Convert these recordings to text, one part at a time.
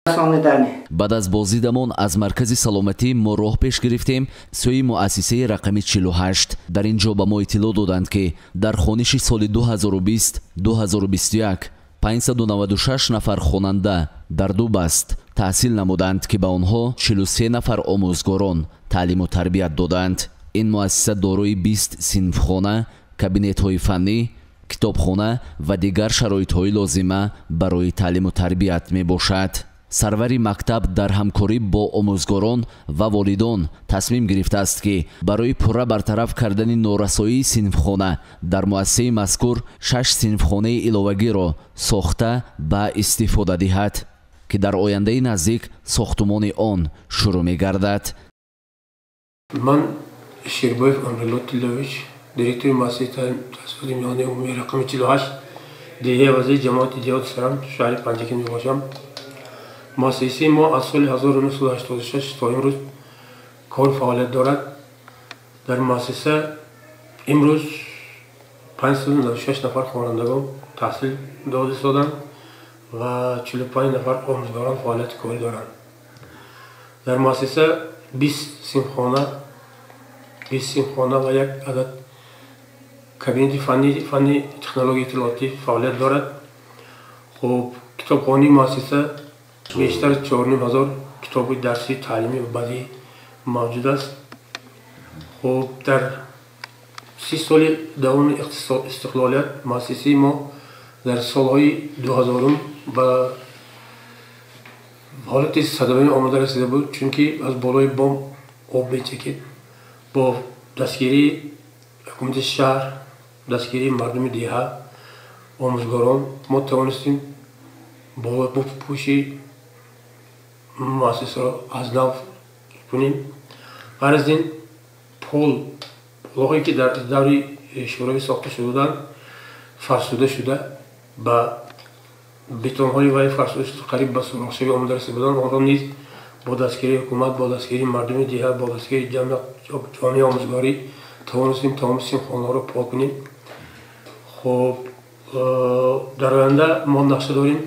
Расонидани. Баъд аз боздидамон аз маркази саломатӣ мо роҳ пеш гирифтем сӯи муассисаи рақами 48. Дар ин ҷо ба мо иттилоъ доданд, ки дар хониши соли 2020 2021 596 нафар хонанда дар ду баст таҳсил намуданд, ки ба онҳо 43 нафар омӯзгорон таълиму тарбият доданд. Ин муассиса дорои 20 синфхона, кабинетҳои фаннӣ, китобхона ва дигар шароитҳои лозима барои таълиму тарбият мебошад. Сарвари мактаб дар ҳамкорӣ бо омӯзгорон ва волидон тасмим гирифтааст, ки барои пурра бартараф кардани норасоии синфхона дар муассисаи мазкур шаш синфхонаи иловагиро сохта ба истифода диҳад, ки дар ояндаи наздик сохтумони он шурӯъ мегардад. Ман Шербоев Амрулло Тиллович, директори муассисаи таҳсилоти миёнаи умумии рақами 48 деҳаи Авазии ҷамоати Деҳоти Сарам, шаҳри Панҷакент мебошам. Муассисаи мо аз соли 1986 то имрӯз кор фаъолият дорад. Дар муассиса имрӯз 596 нафар хонандагон таҳсил дода истоданд ва 45 нафар омӯзгорон фаъолияти корӣ доранд. Дар муассиса 20 синфхона, 20 синфхона ва як адад кабинети фанни технологияи иттилоотӣ фаъолият дорад. Хуб, китобхонаи муассиса бештар 4500 китоби дарсии, таълимӣ ва бадиӣ мавҷуд аст. Хуб, дар 30 соли давоми истиқлолият муассисаи мо дар солҳои 2000-ум ба ҳолати садамавӣ омода расида буд, чунки аз болои бом об мечакид. Бо дастгирии ҳукумати шаҳр, дастгирии мардуми деҳа, омӯзгорон мо тавонистем болопӯши муассисаро аз нав кунем. Ғайр аз ин, полҳое, ки дар даври Шӯравӣ сохта шуда буданд, фарсуда шуда, ба бетонҳои вай фарсуда шуда, қариб ба сурохшавӣ омода расида буданд. Онро низ бо дастгирии ҳукумат, бо дастгирии мардуми деҳа, бо дастгирии ҷомеаи омӯзгорӣ тавонистем тамоми синфхонаҳоро пок кунем. Хуб, дар оянда мо нақша дорем,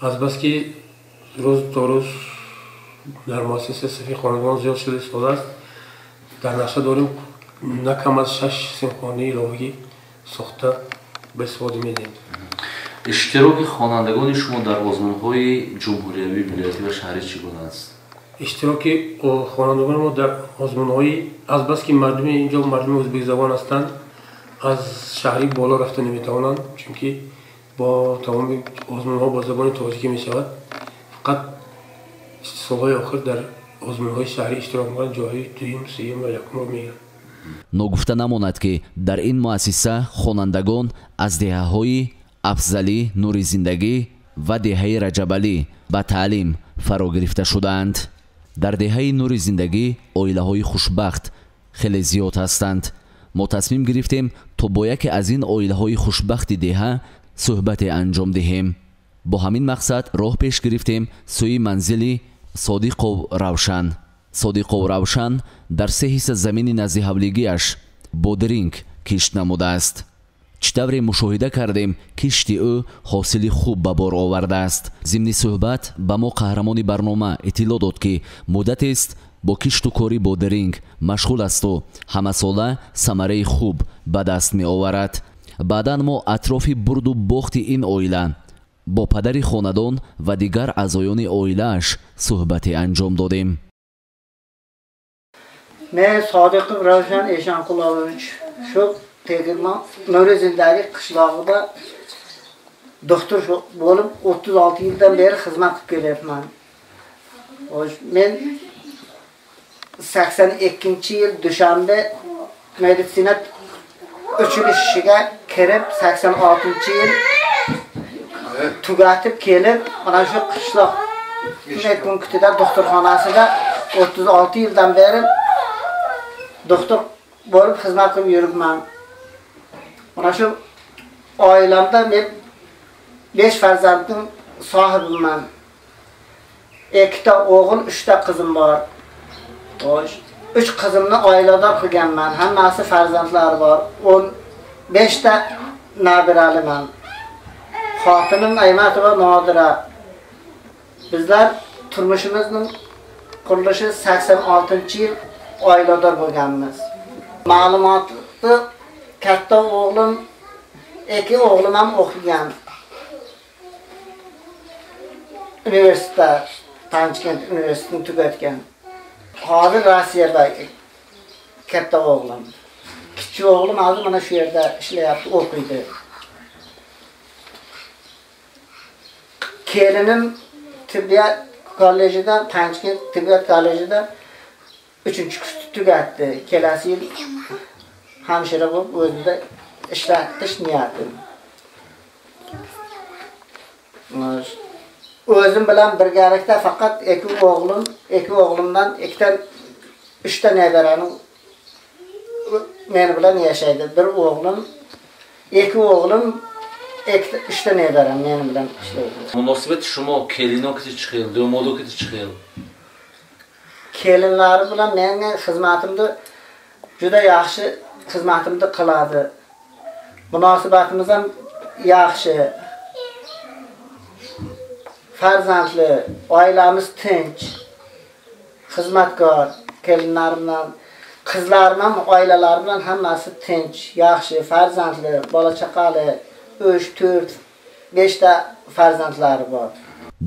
азбаски рӯз то рӯз дар муассиса сафи хонандагон зиёд шуда истодааст, дар нақша дорем на кам аз шаш синфхонаи иловагӣ сохта ба истифода медиҳем. Иштироки хонандагони шумо дар озмунҳои ҷумҳуриявӣ, вилоятӣ ва шаҳрӣ чӣ гуна аст? Иштироки хонандагони мо дар озмунҳои, азбаски мардуми инҷо мардуми ӯзбекзабон ҳастанд, аз шаҳрӣ боло рафта наметавонанд, чунки бо тамоми озмунҳо бо забони тоҷикӣ мешавад. Фақат солҳои охир дар озмунҳои шаҳрӣ иштирок мекунанд, ҷойҳои дуюм, сеюм ва якумро мегиранд. Ногуфта намонад, ки дар ин муассиса хонандагон аз деҳаҳои Афзалӣ, Нури Зиндагӣ ва деҳаи Раҷабалӣ ба таълим фаро гирифта шудаанд. Дар деҳаи Нури Зиндагӣ оилаҳои хушбахт хеле зиёд ҳастанд. Мо тасмим гирифтем, то бо яке аз ин оилаҳои хушбахти деҳа суҳбате анҷом диҳем. Бо ҳамин мақсад роҳ пеш гирифтем сӯи манзили Содиқов Равшан. Содиқов Равшан дар се ҳисса замини назди ҳавлигиаш бодринг кишт намудааст. Чӣ тавре мушоҳида кардем, кишти ӯ ҳосили хуб ба бор овардааст. Зимни суҳбат ба мо қаҳрамони барнома иттилоъ дод, ки муддатест бо кишту кори бодринг машғул асту ҳамасола самараи хуб ба даст меоварад. Баъдан мо атрофи бурду бохти ин оила бо падари хонадон ва дигар аъзоёни оилааш суҳбате анҷом додем. Men Sodiqov Ravshan Eshonqulovich, shu Tegirmon Nuri Zindagi qishlog'ida doktor bo'lib 36 yildan beri xizmat qilib kelyapman. Xo'sh, men 82-yil Dushanbe meditsina училищеga kirib, 86-yil tugatib kelib, mana shu qishloq medpunktida doktorxonasida 36 yildan beri doktor bo'lib xizmat qilib yuribman. Mana shu oilamda men 5 farzandning sohibiman. 2ta o'g'il, 3ta qizim bor. Xo'sh, 3 qizimni oilador qilganman. Hammasi farzandlari bor. 15 ta nabiraliman. Xotinim Aymatova Nodira. Bizlar turmushimizning qurilishi 86-yil oilador bo'lganmiz. Ma'lumotni katta o'g'lim, ikki o'g'lim ham o'qigan. Universitetda, Panjkent universitetini tugatgan. Hozir Rossiyada katta o'g'lim. Kichik o'g'lim hozir mana shu yerda ishlayapti, o'qiydi. Kelinim tibbiyot kollejida, Panjkent tibbiyot kollejida 3-kursni tugatdi. Kelasi yil hamshira bo'lib o'zida ishlatish niyatim. O'zim bilan birgalikda faqat ikki o'g'limdan uchta nevarani meni bilan yashaydi. Bir o'g'lim, ikki o'g'lim, uchta nevaram meni bilan ishlaydi. Munosabati шумо келино ки чӣ хел, домодо ки чӣ хел? Kelinlari bilan menga xizmatimni juda yaxshi xizmatimni qiladi. Munosabatimiz ham yaxshi. Farzandli, oilamiz tinch. Xizmatkor kelinlarim bilan, qizlarim ham, oilalarim bilan hammasi tinch, yaxshi, farzandli, bola chaqali, 3, 4, 5 ta farzandlari bor.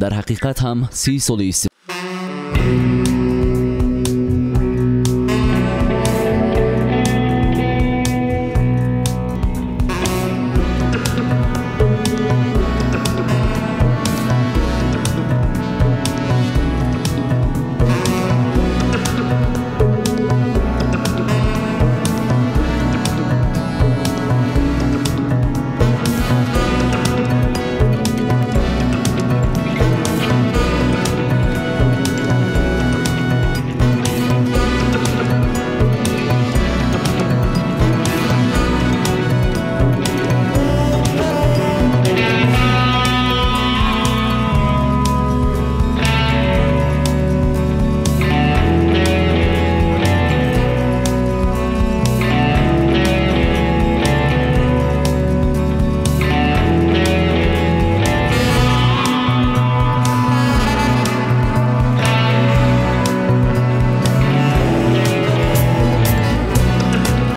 Дар ҳақиқат ҳам 30 соли